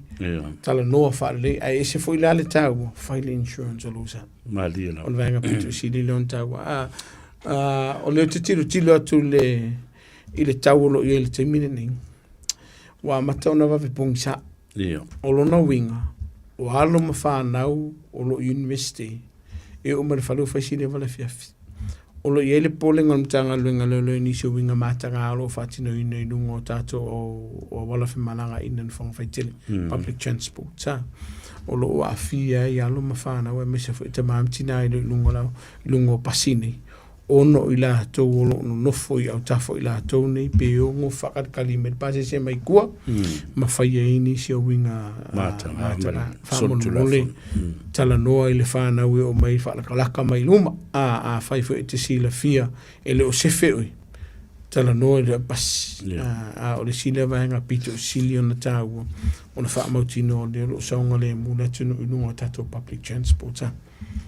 talanoa faalelei, ae ese foi la le taua, fai le insurance o lou sa. Malie lava. O le vaega pito sili lea ona taua. A, o lea ou te tilotilo atu i le, i le tau o lo o i ai i le taimi lenei, ua amata ona vave pogisa. Ia. O lona uiga, o alo ma fanau o lo o i university, e oo mai i le fale ua fai si leva le afiafi. O lo o i ai le popolega o le Matagaluega o Leoleo i nisi o uiga mataga o lo o faatinoina i luga o tatou o auala femalagaaiga i nofoaga faitele, public transport. O lo o aafia ai alo ma fanau aemaise foi tama ma tina i luga o pasi nei. Ona o i latou o lo o nonofo i autafa o i latou nei pe ono faakalikali mai le pasese mai tua ma fai ai nisi o uiga mataga. Faamolemole talanoa i le fanau e oo mai faalakalaka mai luma. A afai foi e te silafia e le o sefe oe, talanoa i le pasi. A o le isi lea vaega pito sili ona taua o le faamautinoa o lea o lo o saogalemu le atunuu i luga o tatou public transport.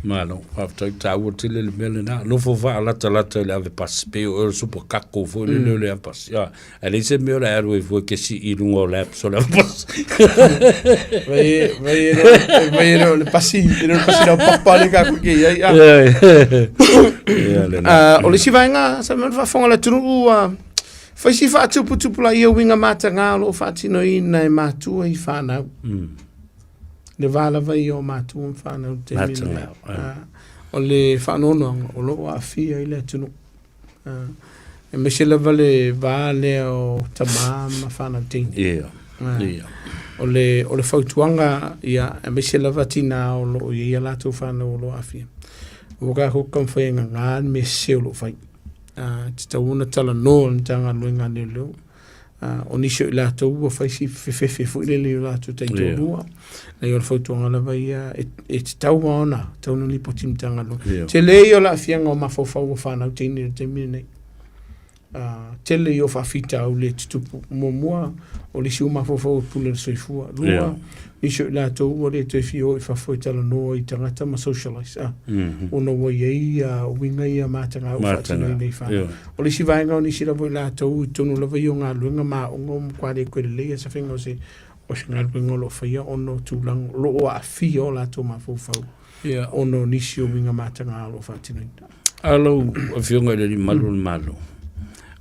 Malo, faafetai taua tele le mea lena. Nofo faalatalata i le ave pasi, pei o oe o le super kako foi lele o le ave pasi. Ah, ae leai se mea o le alu ai fua e ke sii i luga o laps o le ave pasi. Vai vai e vai e le o le pasi, e le o le pasi laupapa lea tatou te i ai. Ah. Ia lena. Ah, o le isi vaega sa mea faafofoga le atunuu ua fai si faatuputupulaia uiga mataga o lo o faatinoina e matua i fanau. Le va lava ia o matua ma fanau i le taimi lenei. O le faanoanoaga o lo o aafia ai le atunuu. Aemaise lava le va lea o tama ma fanau teine. Ia, ia. O le, o le fautuaga, ia, aemaise lava tina o lo o i ai a latou fanau o lo o aafia. Ua kākou taumafai e gagā le mea sese o lo o fai. E tatau ona talanoa le Matagaluega a Leoleo. O nisi o i latou ua fai si fefefe foi lele i o latou taitoalua. Leai o le fautuaga lava ia e tatau lava ona tatau ona lipoti i le Matagaluega. Tele ia o le aafiaga o mafaufau o fanau teine i le taimi lenei. Tele ia o faafitauli e tutupu. Muamua, o le isi ua mafaufau e pule i le soifua. Lua, yeah. nisi o i latou ua le toe fia o i fafo e talanoa i tagata ma socialize. Ah, mm -hmm. Ona ua i ai uiga ia mataga ua faatinoina i fanau. Yeah. O le isi vaega o nisi lava i latou i totonu lava ia o galuega ma aoga ua matua le toe lelei se faiga o se o se galuega o lo o faia ona o tulaga o lo o aafia o latou mafaufau yeah. ona o nisi o uiga mataga o lo o faatinoina. A lau Afioga i le Alii Malu o le Malo,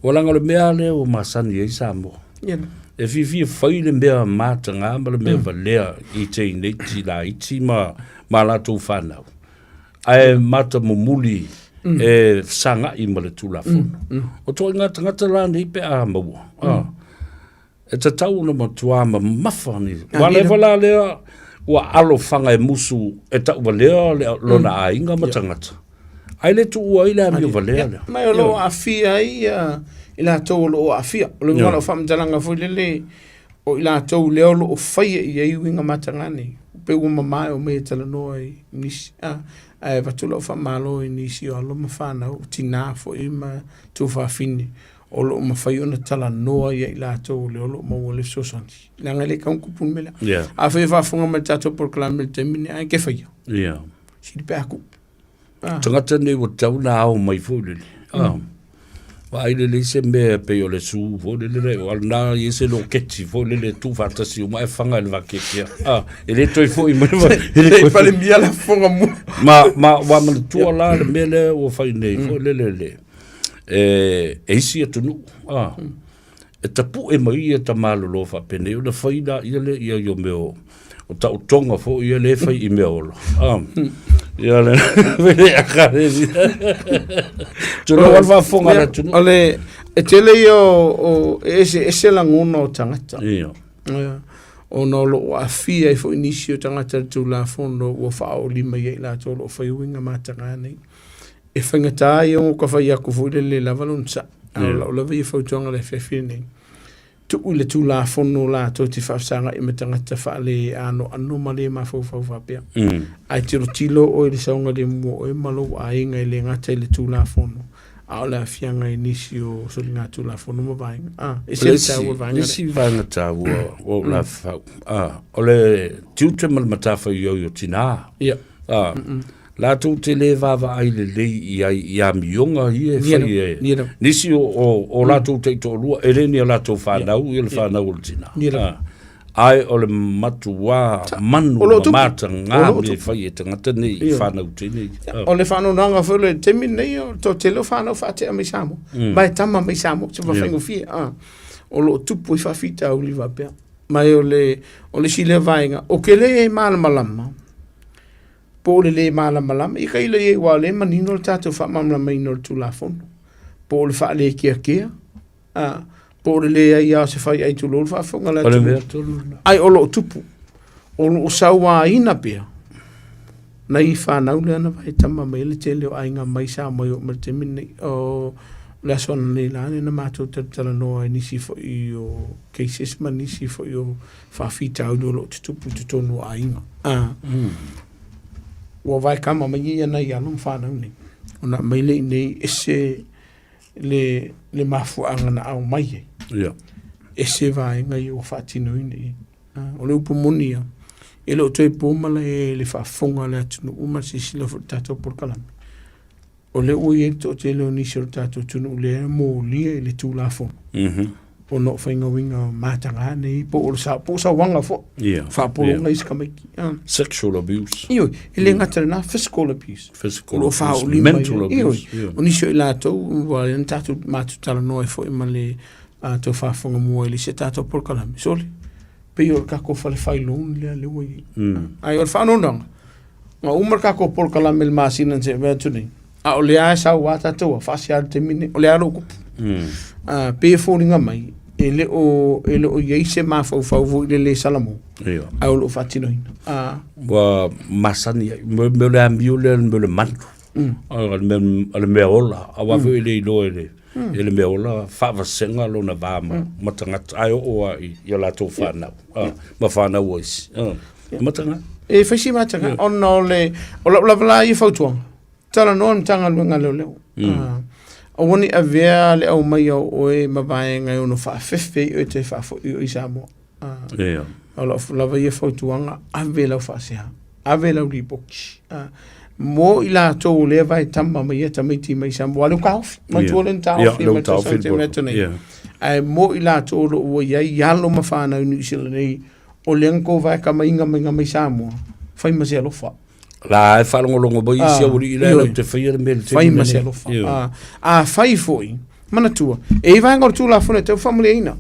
ua leaga o le mea lea ua masani ai Samoa. Yeah. E fiafia fai le mea mataga ma le mea valea i teineiti laiti ma, ma latou fanau. Ae mata mumuli e fesagai ma le Tulafono. O ituaiga tagata la nei pe a maua. Ah. E tatau ona matua mamafa ni. Ua leva la lea ua alofaga e musu e tauvalea le, lona aiga ma tagata. Ae le tuua ai le amio valea lea. Ma o lo o aafia ai i latou o lo o aafia. O le uiga o lau faamatalaga foi lele, o i latou lea o lo o faia i ai uiga mataga nei. Pei ua mama e omai e talanoa i nisi, ae avatu lau faamalo i nisi o alo ma fanau, o tina foi ma tuafafine o lo o mafai ona talanoa ia i latou lea o lo o maua le fesoasoani. Leaga e le tatau ona tupu le mea lea. Yeah. Afai e faafofoga mai le tatou polokalame i le taimi lenei, ae ke faia. Yeah. Sili pe a tuu. Ah. Tagata nei ua tatau ona ao mai foi lele. Ah. Vaai lelei se mea pei o le su foi lele le o alana i se loketi foi lele tu faatasi uma e fanga i le vakeakea. Ah, e le toe foi mai e le toe pale mia la fofoga mua. Ma ma ua manatua la le mea lea ua fai nei foi lele le e isi atunuu, a, e tapu'e mai ia tamalolo faapenei ona fai laia lea ia i o mea o, o taotoga foi ia lea e fai i mea ola. A, ia le, le akalesia. Tulou a le faafofoga a le atunuu. O le, e tele ia o, e eseese lagona o tagata. Ia. Ia. Ona o lo o aafia ai foi nisi o tagata i le Tulafono ua faaolima i ai latou o lo o fai uiga mataga nei. E faigata ai ona ka fai atu foi lele lava lona sa. A o lau lava ia fautuaga i le afiafi lenei, tuu i le Tulafono latou te faafesagai ma tagata faale-anoano ma le mafaufau faapea. Ae tilotilo oe i le saogalemu o oe ma lou aiga e le gata i le Tulafono, a o le aafiaga i nisi o soligatulafono ma vaega. A, e ese le taua o le vaega lea. Isi vaega taua ua ou lafaafau, o le tiute ma le matafaioi o tina. Ia. Latou te le vaavaai lelei i ai i amioga ia e fai e nisi o latou taitoalua, e le ni a latou fanau ia le fanau o le tina. Ae o le matuā manu ma mataga mea e fai e tagata nei i fanau teine ia. O le faanoanoaga foi le taimi lenei, o le toatele o fanau faatea mai Samoa, ma e tama mai Samoa, se faigofie, o lo o tupu ai faafitauli faapea. Ma o le isi lea vaega, ou te le malamalama po o le lē malamalama, ia tailo i ai aua o lea e manino le tatou faamalamalamaina o le Tulafono, po o le faalekeakea, a, po o le leai lava o se faiai tulou le faafofoga a le O le mea tonu lena. Ae o lo o tupu, o lo o sauaina pea nai fanau lea na vaai tama mai ai le tele o aiga mai Samoa e oo mai i le taimi lenei. O le aso ananei la lea na matou talatalanoa ai i nisi foi o cases ma nisi foi o faafitauli o lo o tutupu i totonu o aiga. Ua vae kama mai ia nai alo ma fanau nei, ona aumai lea i inei ese le, le mafuaaga na ao mai ai. Yeah. Ese vaega ia ua faatinoina i ai. O le upu moni ia, e le o toe po malae i le faafofoga a le atunuu ma le silasila foi i le tatou polokalame. O lea ua i ai le toatele o nisi o le tatou atunuu lea e molia i le Tulafono ona o faiga uiga mataga nei po o le sa, po o sauaga foi. Yeah. Faapologa yeah. isi tamaiti. Ah. Sexual abuse. Ioe, e le gata i lena, physical abuse. Physical o lo abuse, mental abuse. Ioe, yeah. O nisi o i latou, ua le tatou matou talanoa ai foi ma le tou faafofoga mua i le isi a tatou polokalame. Sole, pei o le tatou fale fai loan lea lea ua i ai. Ae o le faanoanoaga, na uma le tatou polokalame i le masina na tea atu nei, a o lea lava e sau lava tatou a faasea i le taimi lenei, o lea lava o lo o tupu. Pei e foliga mai, e le o, e le o i ai se mafaufau foi lele Salamo, ae o lo o faatinoina. Ua masani ai, mea o le amio lea, mea o le manu. A le mea ola, aua foi e le iloa e le, e le mea ola faavasega lona va ma, ma tagata, ae oo lava i, i a latou fanau, ma fanau a isi. E mataga. E fai si mataga, ona o le, o lau lava la ia fautuaga, talanoa le Matagaluega a Leoleo. Aua ne i avea le aumaia o oe ma vaega e ono faafefe ai oe toe faafoi oe i Samoa. O lau lava ia fautuaga, ave lau faasea, ave lau lipoti. Mo i latou o lea vae tama ma ia tamaiti mai Samoa, lea ua taofi, manatua lea na taofi mai tausaga te mea atu nei. Ae mo i latou o lo o ua i ai alo ma fanau i Niu Sila nei, o lea na tou vae tamaiga mai mai Samoa, fai ma se alofa. La e faalogologo mai isi aualii la e te faia le mea i le taimi Fai ma se alofa. A fai foi, manatua, e i ai vaega o le Tulafono e tau faamalieina.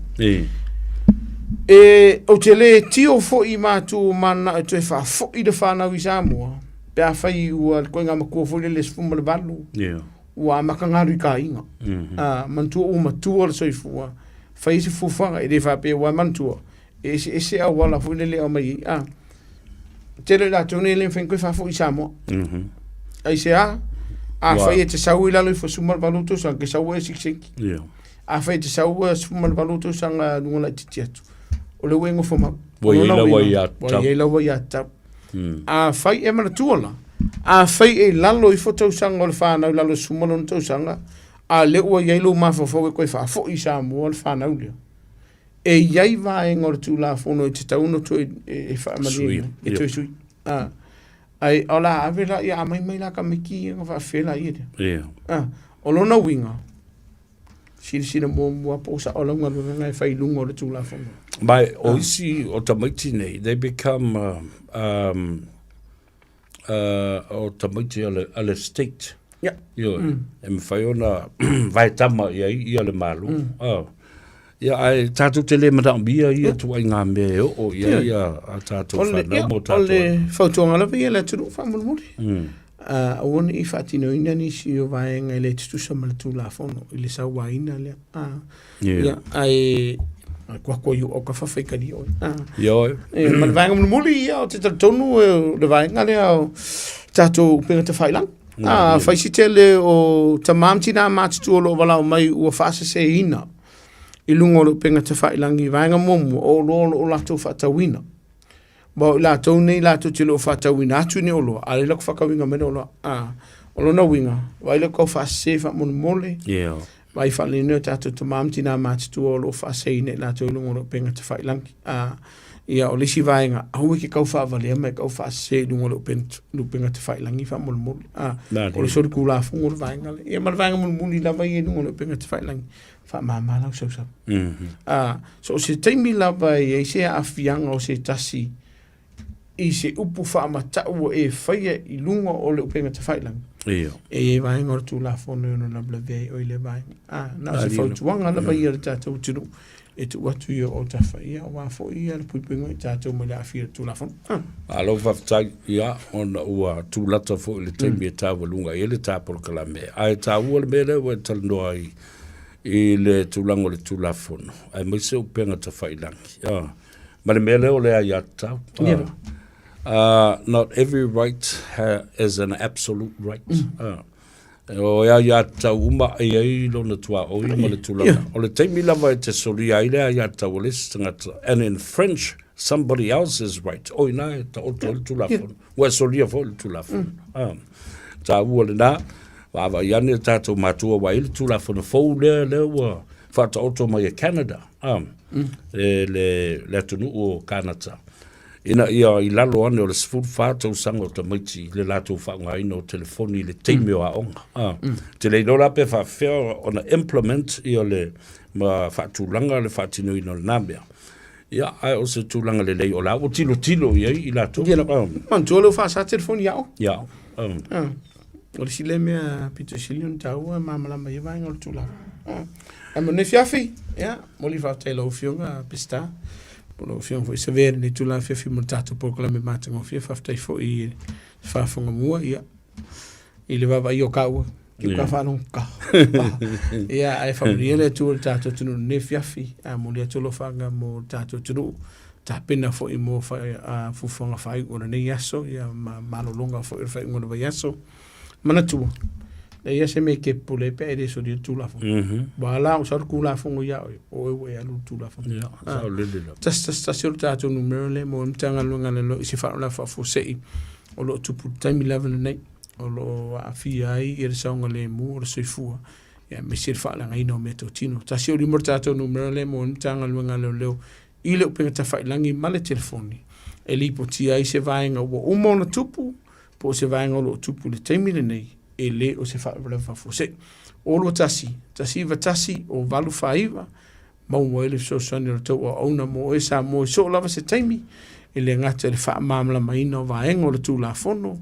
E, ou te le tio foi i matou o mananao e toe faafoi le fanau i Samoa, pe afai ua le ituaiga matua foi lele 18, ua amata ona alu i taaiga. Manatua ua matua le soifua, fai se fuafuaga, e le faapea ua manatua, e eseese auala foi lele e aumai ai. A, tele o i latou nei e le mafai ona toe faafoi i Samoa. Aisea? Afai e te sau i lalo ifo 18 tausaga, e te sau e sikisiki. Afai e te sau e 18 tausaga luga laitiiti atu, o lea ua e nofo mau. Ua i ai lau aiatatau. Ua i ai lau aiatatau. Afai e manatua la, afai e i lalo ifo tausaga o le fanau i lalo i le 16 tausaga, a o lea ua i ai lou mafaufau e toe faafoi i Samoa le fanau lea, e i ai vaega o le Tulafono e tatau ona toe e faamalieina, e toe sui. Ai, o le a ave la, ia aumai mai la tamaiti ia ona faafefea laia lea. O lona uiga, silasila muamua po o sao lau galuega e fai i luga o le Tulafono. Ma o isi o tamaiti nei, they become o tamaiti a le, a le state. Ioe, e mafai ona vaetama i ai ia le Malo. Ia, ae tatou te le manaomia ia ituaiga mea e oo i ai a, a tatou fanau ma o tatou O le fautuaga lava ia i le atunuu faamolemole, aua ne i faatinoina nisi o vaega e le tutusa ma le Tulafono i le sauaina lea. Ia, ae kuakua i ou autafa faitalia oe. Ioe. Ma le vaega mulimuli, ia, ou te talitonu o le vaega lea o tatou upega tafailagi. Fai si tele o tama ma tina matutua o lo o valaau mai ua faaseseina i luga o le upega tafailagi i vaega muamua o oloa o lo o latou faatauina. Ma o i latou nei latou te le o faatauina atu ni oloa, a o lea la ua faatauina mai le oloa. O lona uiga, vaai le tau faasese faamolemole, vaai faalelei o tatou tama ma tina matutua o lo o faaseseina i latou i luga o le upega tafailagi. Ia, o le isi vaega, aua e te tau faavalea ma e tau faasese i luga o le upega tafailagi faamolemole. O le solitulafono le vaega lea. Ia ma le vaega mulimuli lava ia i luga o le upega tafailagi, faamama lau sausau. So o se taimi lava e i ai se aafiaga o se tasi i se upu faamatau ua e faia i luga o le upega tafailagi, e i ai vaega o le Tulafono e ono lavelavea ai oe i lea vaega. Na o se fautuaga lava ia i le tatou atunuu e tuu atu i ou autafa, ia aua foi ia le puipuiga o i tatou mai le aafia o le Tulafono. Malo faafetai, ia, ona ua tulata foi i le taimi e taualuga ai le ta polokalame. Ae taua le mea lea ua e talanoa ai i le tulaga o le Tulafono, aemaise upega tafailagi, ma le mea lea o le aiatatau. Not every right is an absolute right. O e aiatatau uma e i ai lona tuaoi ma le tulaga. O le taimi lava e te solia ai le aiatatau a le isi tagata, and infringe somebody else's right, o i ina e taoto ai le Tulafono. Ua e solia foi le Tulafono. Taua lena, vaavaai ane tatou matua ua i ai le Tulafono fou lea, lea ua faataoto mai e Canada, e le atunuu o Kanata, ina ia i lalo ane o le 14 tausaga o tamaiti i le latou faaaogaina o telefoni i le taimi o aoga. Te le iloa la pe faafefea ona implement ia le ma faatulaga le faatinoina o lena mea. Ia, ae o se tulaga lelei o la ua tilotilo i ai i latou. Ia, manatua lea ua faasa telefoni i aoga. Ia. O le isi lea mea pito sili ona taua e malamalama i ia vaega o le Tulafono. Ae mo lenei afiafi, ia, momoli faafetai i lau Afioga Peseta, po o lau Afioga foi Savea i lenei itula afiafi mo le tatou polokalame matagofie. Faafetai foi i le faafofoga mua, ia, i le vaavaaia o taua, i ka faalogo ka. Ia, ae faamanuia le Atua i le tatou atunuu i lenei afiafi. Ae momoli atu alofaga mo le tatou atunuu, tapena foi mo fuafuaga faaiu o lenei aso, ia, ma malologa foi o le faaiuga o le vaiaso. Manatua, leai lava se mea e te pupule ai pe a e le solia le Tulafono. Ua ala ona sau le Tulafono ia oe, o oe ua e alu i le Tulafono. Ia, saolele lava. 111 o le tatou numera lea mo le Matagaluega a Leoleo i se faalavelave faafuasei o lo o tupu i le taimi lava lenei, o lo o aafia ai le saogalemu o le soifua aemaise le faaleagaina o meatotino. 165 le tatou numera lea mo le Matagaluega a Leoleo i le upega tafailagi ma le telefoni e lipotia ai se vaega ua uma ona tupu po o se vaega o lo o tupu i le taimi lenei e le o se faalavelave faafuasei. 021 191 049 maua ai le fesoasoani o le tou auauna mo oe Samoa i soo lava se taimi e le gata i le faamalamalamaina o vaega o le Tulafono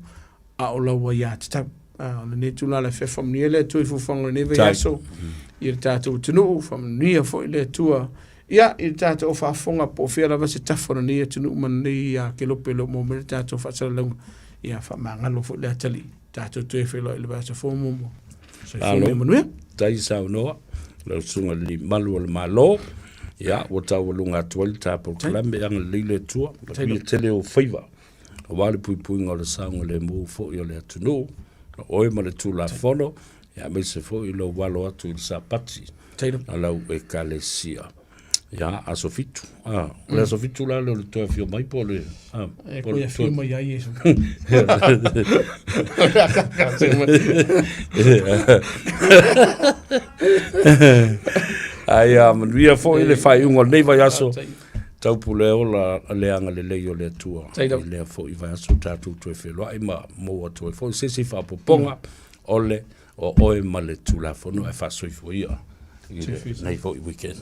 a o lau aiatatau. O lenei itula le afea faamanuia le Atua i fuafuaga o lenei vaiaso i le tatou atunuu, faamanuia foi le Atua ia i le tatou faafofoga po o fea lava se tafa o lenei atunuu ma lenei kelope o lo o maua mai le tatou faasalalauga. Ia faamagalo foi le atalii tatou toe feiloai i le vaiaso fou muamua. Soifua ma ia manuia. Tai saunoa lau susuga i le malu o le Malo. Ia, ua taualuga atu ai le ta polokalame, agalelei le Atua, manuia tele ou faiva. aua le puipuiga o le saogalemu foi o le atunuu, o oe ma le Tulafono, aemaise foi lou alo atu i le Sapati a lau Ekalesia. Ia, aso 7. Ah, o le aso 7 la lea o le toe afio mai po o le... Ah, E po o le koe afio mai ai Iesu. Ai a manuia foi le faaiuga o lenei vaiaso. Taupule ola le agalelei o le Atua i lea foi vaiaso tatou toe feiloai ma maua atu ai foi se isi faaopoopoga o le o oe ma le Tulafono ae faasoifua ia i lenei foi weekend.